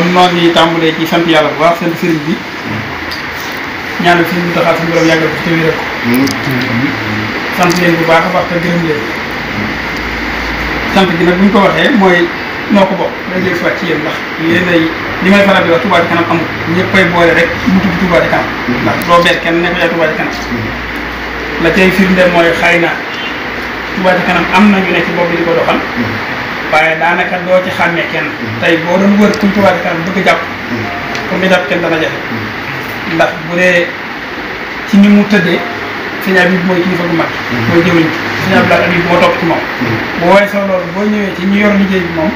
kon noo ngi tàmbalee ci sant yàlla bu baax sant sëriñ bi ñaanal sëriñ bi taxaw suñu borom yàggal ko te wéral ko sant leen bu baax a baax te gërëm leen sant gi nag bu ñu ko waxee mooy noo ko bokk day jël soit ci yéen ndax yéen ay li may faral di wax Touba Ca Kanam amul ñëppay boole rek mu tudd Touba Ca Kanam ndax doo beet kenn nekk yaay Touba Ca Kanam la cay firnde mooy xëy na Touba Ca Kanam am nañu ne ci bopp bi di ko doxal waaye daanaka doo ci xàmmee kenn tey boo doon wër kuñ Touba Ca Kanam bëgg a jàpp pour nga jàpp kenn dana jafe ndax bu dee ci ni mu tëddee sëñ Habib mooy kilifa bu mag mooy jëwriñ sëñ Abdoulaye Habib moo topp ci moom bu woowee soo loolu boo ñëwee ci ñi yor liggéey bi moom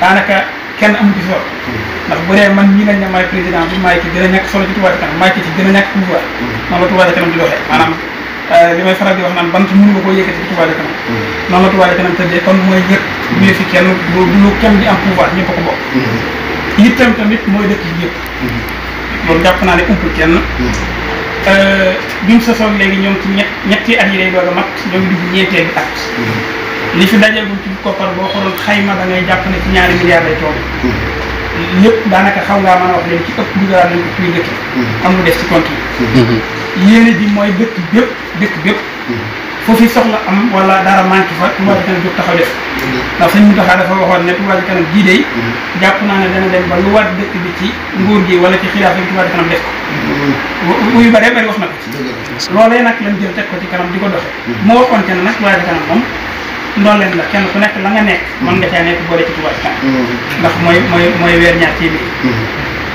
daanaka kenn amu ci solo ndax bu dee man ñii lañ ne maay président bi maay ki gën a ñàkk solo ci Touba Ca Kanam maay ki ci gën a ñàkk pouvoir noonu la Touba Ca Kanam di doxee maanaam li may faral di wax naan bant mënu nga koo yëkkati ci Touba Ca Kanam noonu la Touba Ca Kanam tëddee kon mooy ñëpp ñu fi kenn du kenn di am pouvoir ñëpp a ko bokk itam tamit mooy dëkk yi yëpp loolu jàpp naa ne umpul kenn bi mu sosoon léegi ñoom ci ñetti at yi lay doog a mat ñoo ngi dugg ñeenteeli at li fi dajeegul ci koppar boo ko doon xayma da ngay jàpp ne ci ñaari milliards lay toll lépp daanaka xaw ngaa mën a wax léegi ci ëpp dugalaat nañ ko ci biir dëkk am lu des ci compte yi yéene ji mooy dëkk bépp foofu soxla am wala dara manqué fa Touba Ca Kanam jóg taxaw def ndax sëñ Mountakha dafa waxoon ne Touba Ca Kanam jii de jàpp naa ne dana dem ba lu war dëkk bi ci nguur gi wala ci xilaaf yi Touba Ca Kanam def ko yu bëree bëri wax na ko ci loolee nag lañ jël teg ko ci kanam di ko doxe moo waxoon te ne nag Touba Ca Kanam moom ndooleen la kenn ku nekk la nga nekk mën nga caa nekk boole ci Touba Ca Kanam ndax mooy weer ñaar ci biir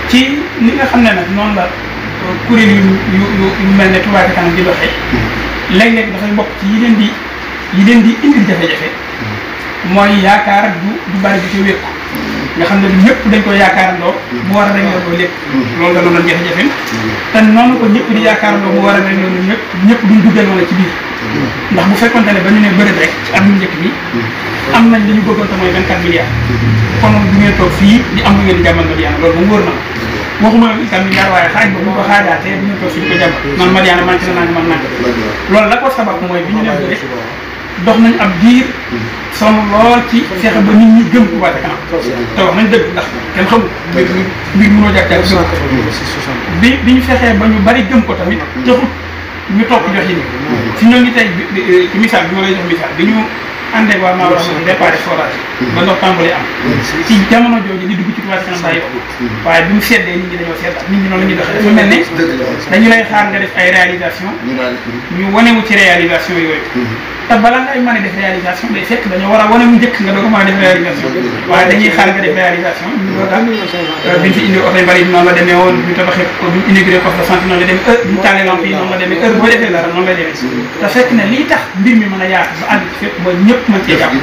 ci ni nga xam ne nag noonu la kuréel yu mel ne Touba Ca Kanam di doxee léeg-léeg dafay bokk ci yi leen di indil jafe-jafe mooy yaakaar du bari bi ci wékku nga xam ne ñëpp dañ ko yaakaarandoo mu war a rek loolu lépp loolu da doon jafe-jafe te noonu ko ñëpp di yaakaarandoo mu war a rek loolu ñëpp duñ duggal wala ci biir ndax bu fekkonte ne ba ñu ne bëri rek ci at mu njëkk bi am nañ li ñu bëggoon te mooy 24 milliards konoon du ngeen toog fii di am lu ngeen di jàmmal Madiyana loolu moom wóor na waxuma la 24 milliards waaye xaaj ba bu ko xaajaatee du ngeen toog fii di ko jàmmal man Madiyana man ci na naa man nag loolu la ko sabab mooy bi ñu ne bëri dox nañ ab diir sonn lool ci fexe ba nit ñi gëm Touba Ca Kanam te wax nañ dëgg ndax kenn xamul mbir mënoo jàkkaar bi ñu fexee ba ñu bari gëm ko tamit joxut ñu topp jox yi si ñoo ngi tey ci misaal bi ma lay jox misaal bi ñu àndee waa maa war a mën déparé forage ba ndox tàmbalee am ci jamono jooju di dugg ci Touba Ca Kanam bàyyi waaye bi mu seddee nit ñi dañoo seddaat nit ñi noonu la ñuy doxee dafa mel ne dañu lay xaar nga def ay réalisation ñu wanewu ci réalisation yooyu te bala ngay mën a def réalisation day fekk dañoo war a wane mu njëkk nga doog a mën a def réalisation waaye dañuy xaar nga def réalisation ñu doog a biñ fi indi oto yu bari noonu la demee woon ñu tabaxee ko biñ inauguré poste de santé noonu la demee heure biñu tàllee lamp yi noonu la demee heure boo defee dara noonu la demee te fekk ne lii tax mbir mi mën a yaatu ba àgg ci fépp mooy ñëpp mën cee jàpp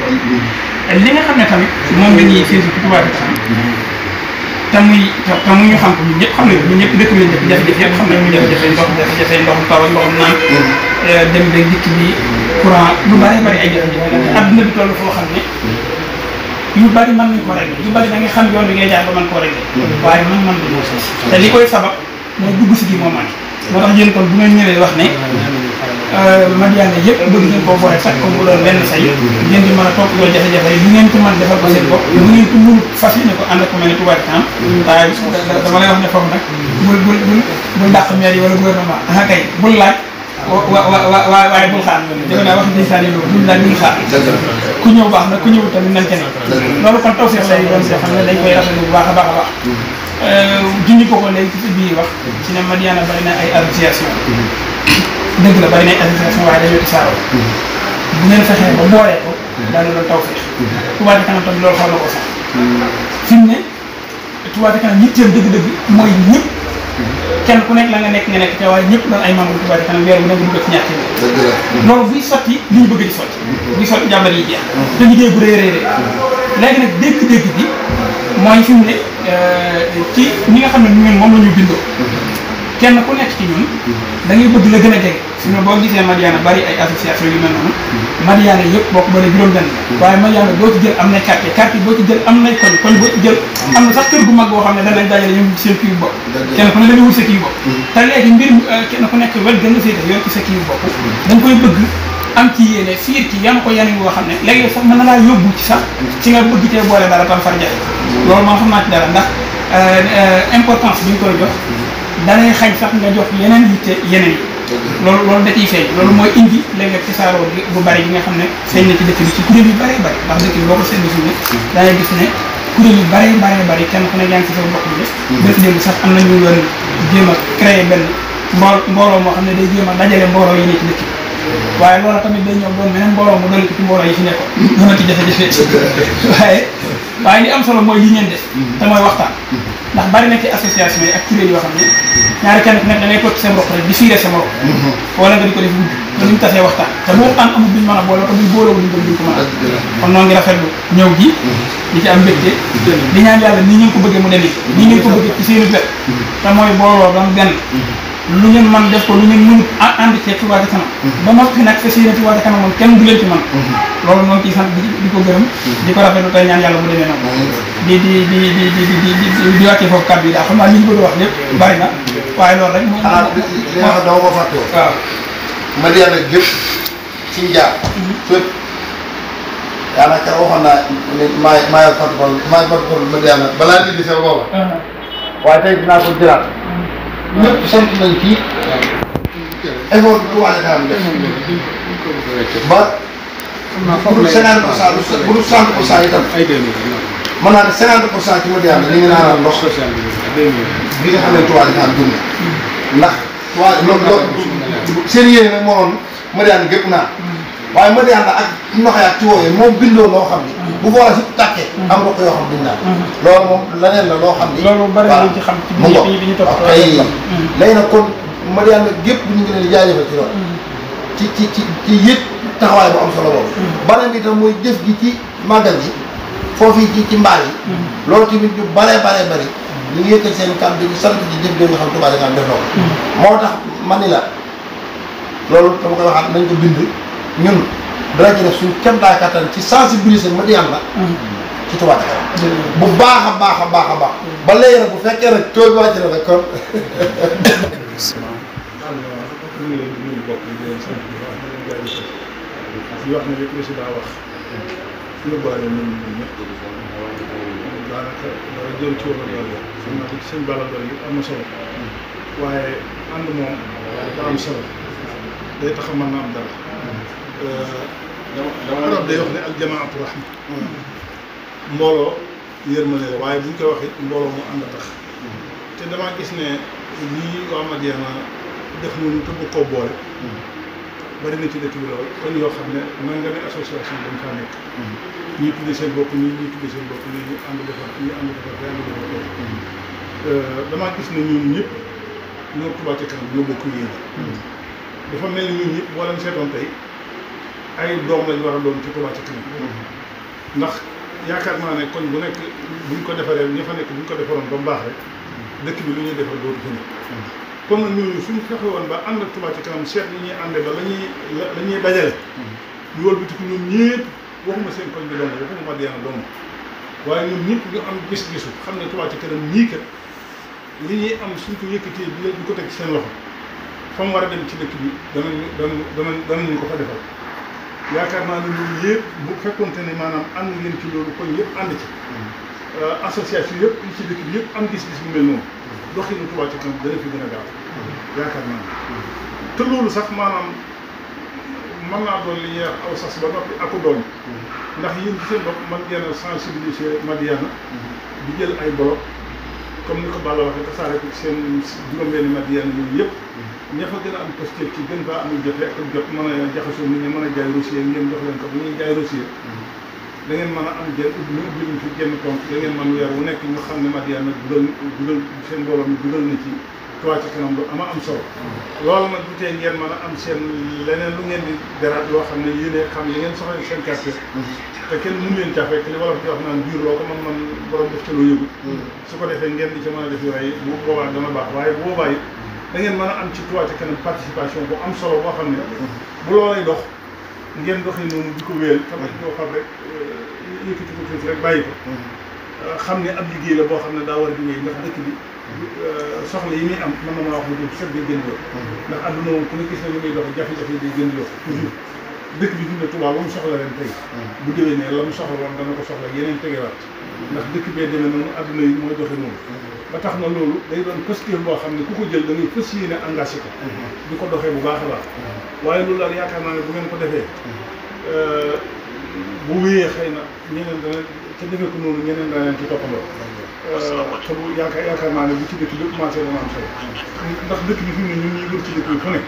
li nga xam ne tamit moom la ñuy séntu ci Touba Ca Kanam te muy ñu xam ko ñun ñëpp xam nañu ñun ñëpp dëkk bi lañ def jafe-jafe yëpp xam nañ ñu jafe-jafe ndoxum taw ak ndoxum naan dem ba dikk bi courant lu bari bari ay jafe-jafe la adduna bi toll foo xam ne yu bari mën nañ ko régler yu bari da ngay xam yoon bi ngay jaar ba mën koo régler waaye man du te li koy sabab mooy dugg si gi moo manqué moo tax yéen kon bu ngeen ñëwee wax ne Madiyana yëpp bëgg ngeen koo boole sax comme bu doon benn say ngeen di mën a topp loolu jafe-jafe yi bu ngeen ko mën defal ko seen bopp bu ngeen ko mënut fas yéene ko ànd ak ko mel ne Touba Ca Kanam waaye dama lay wax ne foofu nag bul dàq maire yi wala gouvernement kay bul laaj waaye bul xaar dégg naa wax ndeysaan yi loolu bul laaj bul xaar ku ñëw baax na ku ñëwul tamit nañ ca ne loolu kon taw seex lay doon yoo xam ne dañ koy rafetlu bu baax a baax a baax junñi ko léegi ci sa biir wax ci ne Madiyana bari na ay association dëgg la bari na ay association waaye dañoo tasaaroo bu ngeen fexee ba boolee ko daana doon taw feex Touba Ca Kanam tamit loolu xam na ko sax fi mu ne Touba Ca Kanam yitteem dëgg-dëgg mooy ñëpp kenn ku nekk la nga nekk ca waaye ñëpp doon ay membre Touba Ca Kanam weer bu nekk dugg ci ñaar téeméer loolu buy sotti li ñu bëgg di sotti buy sotti jàmbar yi jeex te liggéey bu rëy léegi nag dégg-dégg bi mooy fi mu ne ci ñi nga xam ne ñun moom la ñu bindoo kenn ku nekk ci ñun da ngay bëgg la gën a jege sinon boo gisee Madiyana bari ay association yu mel noonu Madiyana yëpp boo ko bëri juróom-benn waaye Madiyana boo ci jël am na quartier boo ci jël am na koñ boo ci jël am na sax kër gu mag boo xam ne danañ dajale ñoom seen kii bopp kenn ku ne dañuy wut sa kii bopp te léegi mbir kenn ku nekk wet gën a féete yor ci sa kii bopp dañ koy bëgg am ci yéene fiir ci yan ko yan boo xam ne léegi sax mën na laa yóbbu ci sax ci nga bëgg cee boole dara tam far jafe loolu man xam naa ci dara ndax importance bi ñu koy jox danay xañ sax nga jox yeneen yitte yeneen yi loolu da ciy feeñ loolu mooy indi léeg-léeg ci saaroo bi bu bari bi nga xam ne feeñ na ci dëkk bi ci kuréel yu bëree bëri ndax dëkk bi boo ko seetlu fi ne dangay gis ne kuréel yu bëree bëri kenn ku ne yaa ngi ci sa mbokk bi def bés démb sax am na ñu doon jéem a créer benn mbooloo moo xam ne day jéem a dajale mbooloo yi ne ci dëkk bi waaye loolu tamit day ñëw doon meneen mbooloo mu dolli ko ci mbooloo yi fi nekkoon doona ci jafe-jafe waaye li am solo mooy li ngeen def te mooy waxtaan ndax bari na ci association yi ak kuréel yoo xam ne ñaari kenn ku nekk da ngay toog ci seen bopp rek di fiire sa morom wala nga di ko def guddi te luñ tasee waxtaan te bu waxtaan amul duñ mën a boole ko buñ boolewul duñ ko mën a kon noonu ngi rafetlu ñëw gi di ci am mbégte di ñaan yàlla nii ngeen ko bëggee mu demee nii ngeen ko bëggee ci seeni wet te mooy booloo doon benn lu ngeen mën def ko lu ngeen mënut ànd ci Touba Ca Kanam ba noppi nag fa séeni Touba Ca Kanam moom kenn du leen ci mën loolu noonu ciy sant di ko gërëm di ko rafetlu tey ñaan yàlla mu demee noonu di wàccee foofu kàddu yi daal xam naa li ñu bëgg a wax lépp bari na waaye loolu rek moom xanaa li nga xam dama ko fàtte woon waaw Madiyana gépp ci njaar fépp daanaka waxoon naa ne maay protocole Madiyana balaa lii di sew booba waaye tey dinaa ko jëlaat ñëpp sant nañ ci effort bi Touba Ca Kanam def ba bu dul 50% bu dul 60% itam mën naa ne 50% ci Madiyana li ngi naanal ndox bi nga xam ne Touba Ca Kanam dund ndax waaye loolu seen yéene nag moo doon Madiyana gépp naan waaye Madiyana ak ndox ak ci wooyee moom bindoo loo xam ni bu boole si tàkkee am ndox yoo xam duñ naan loolu moom leneen la loo xam ni loolu bari nañ ci xam ci bi ñu topp léegi nag kon Madiyana gépp bu ñu ngi leen jaajëfal ci loolu ci yëpp taxawaay bu am solo boobu beneen bi tam mooy jëf gi ci màggal gi foofu ci mbaar yi loolu tamit ñu baree bari ñu ngi yëkkal seen kàddu di sant ci jëf jooju nga xam Touba Ca Kanam def na ko moo tax man ni la loolu dama koy waxaat nañ ko bind ñun dana ci def suñu kem daa kattan ci sensibiliser Madiyana ci Touba Ca Kanam bu baax a baax ba léegi nag bu fekkee nag taux bi wàcc na rek kon di wax ne li président wax yóbbaale nañ ñëpp daanaka dara jël ci wàllu doole xam naa ci sëñ Balla doole yi am na solo waaye ànd moom da am solo day tax a mën na am dara arab day wax ne aljamaatu rahma mbooloo yërmande la waaye bu ñu koy waxee mbooloo mu ànd a tax te damaa gis ne lii waa Madiyana def noonu te bu ko boole bari na ci dëkk bi lool kon yoo xam ne nangami association dañ faa nekk ñii tuddee seen bopp ñii tuddee seen bopp ñii ñu ànd defar ñii ànd defar te ànd defar damaa gis ne ñun ñëpp ñoo Touba Ca Kanam ñoo bokk yéene dafa mel ni ñun ñëpp boo leen seetoon tey ay doom lañ war a doon ci Touba Ca Kanam ndax yaakaar naa ne koñ bu nekk buñ ko defaree ña fa nekk buñ ko defaroon ba mu baax rek dëkk bi lu ñuy defar dootu fi nekk kon nag ñooñu suñu fexe woon ba ànd ak Touba Ca Kanam seet yi ñuy àndee ba la ñuy dajale ñu wëlbatiku ñun ñëpp waxuma seen koñ bi dong waxuma Madiyana dong waaye ñun ñëpp ñu am gis-gisu xam ne Touba Ca Kanam ñii kat li ñuy am suñ ko yëkkatee di ko teg ci seen loxo fa mu war a dem ci dëkk bi danañu ko fa defal yaakaar naa ne loolu yëpp bu fekkonte ne maanaam ànd ngeen ci loolu koñ yëpp ànd ci association yëpp yi ci dëkk bi yëpp am gis-gis bu mel noonu doxinu Touba Ca Kanam dana fi gën a gaaw yaakaar naa ne te loolu sax maanaam mën naa doon li ñuy wax aw sas ba noppi aku doon ndax yéen ci seen bopp man ngeen a sensibiliser Madiyana di jël ay bloc comme ni ko Balla waxee tasaare ko ci seen juróom-benni Madiyana yooyu yëpp ña fa gën a am posture ci gën faa amul jote ak jot mën a jaxasoo nit ñi mën a jaay rossier ngeen jox leen ko bu ñuy jaay rossier da ngeen mën a am jën ñu ubbi ñu fi genn compte da ngeen mën weer wu nekk ñu xam ne Madiyana dugal seen mbooloo mi dugal na ci Touba Ca Kanam lu am solo loolu nag bu tee ngeen mën a am seen leneen lu ngeen di daraat loo xam ne yéene xam li ngeen soxla seen quartier te kenn mënu leen caa fekk li wolof di wax naan biir loo ko man borom def ca loo yëgu su ko defee ngeen di ca mën a def yu rey bu boobaa dana baax waaye bu boobaa yi da ngeen mën a am ci Touba Ca Kanam participation bu am solo boo xam ne bu loolay dox ngeen doxee noonu di ko wéyal tamit koo xam rek yëkkati ko tuuti rek bàyyi ko xam ne ab liggéey la boo xam ne daa war a di wéy ndax dëkk bi soxla yi muy am mën na maa wax ne du set day gën di yokk ndax àdduna moom ku ne gis na li muy dox jafe-jafe day gën di yokk toujours dëkk bi fi mu ne Touba ba mu soxla ren tey bu déwénee la mu soxla woon dana ko soxla yeneen tegewaat ndax dëkk bee demee noonu adduna yi mooy doxe noonu ba tax na loolu day doon posture boo xam ne ku ko jël da ngay fas yéene engagé ko di ko doxee bu baax a baax waaye loolu daal yaakaar naa ne bu ngeen ko defee bu wéyee xëy na ñeneen dana te defee ko noonu ñeneen dana leen ci toppandoo te bu yaakaar naa ne bu ci dëkk bi commencé dana am solo ndax dëkk bi fi mu ne ñun ñuy wër ci dëkk bi fu ne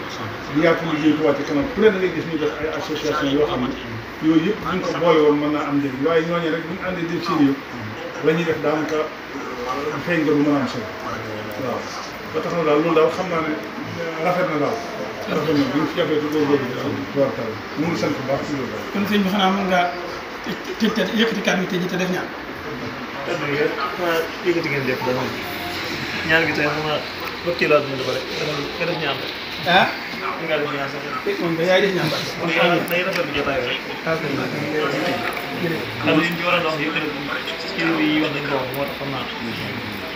di yaatu liggéey Touba Ca Kanam ku ne da ngay gis ñu def ay association yoo xam ne yooyu yëpp buñ ko boole woon mën naa am njëriñ waaye ñooñu rek buñ àndee def seen yëpp la ñuy def daanaka feeñ nga du mën a am solo waaw ba tax na daal loolu daal xam naa ne rafet na daal rafet na buñ fi jafee te góorgóorlu bi daal wartal mu ngi sant bu baax ci loolu daal kon sëñ bi xanaa mën ngaa tëj te yëkkati kàddu gi tëj te def ñaan yëkkati ngeen def dama ñaan gi tey xanaa bëgg laa dund ba rek nga def ñaan ah nga def ñaan sax moom da yaay def ñaan ba day rafetlu jotaay rek xam liñ ci war a dox yëpp ci yi wax nañ ko wax moo tax xam naa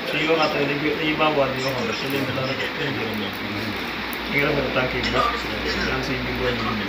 suñu waxaat tey dañuy baabuwaat ñu waxoon rek te leen di daanaka leen jël ñu ngi rafetlu tànk yi bu baax ñaan si ñu doon ñu